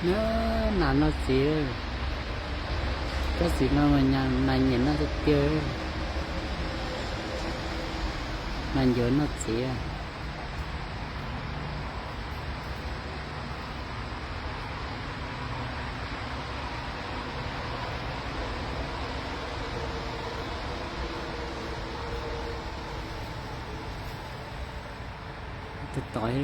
Na, nas noj txiv. Tsob txiv no mas nas nyiam noj tiag tiag. Nas ncuav noj txiv. Tus tod.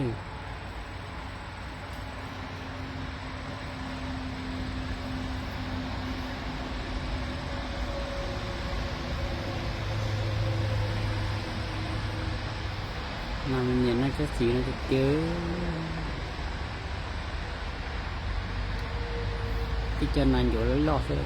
Nas nyiam noj tsob txiv no tiag tiag. Tib co nas ncuav loj loj xwb.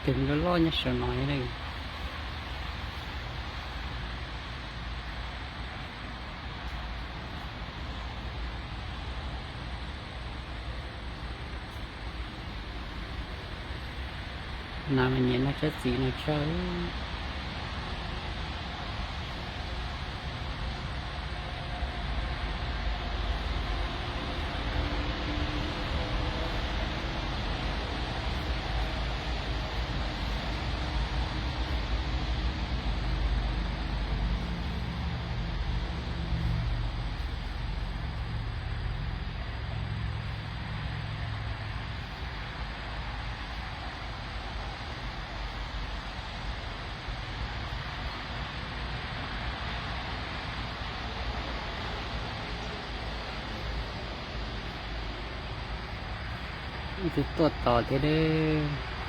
Tus loj loj nyob saum no na. Nas mas nyiam noj tsob txiv no tshaj. Ib tug tuaj tos thiab lauj.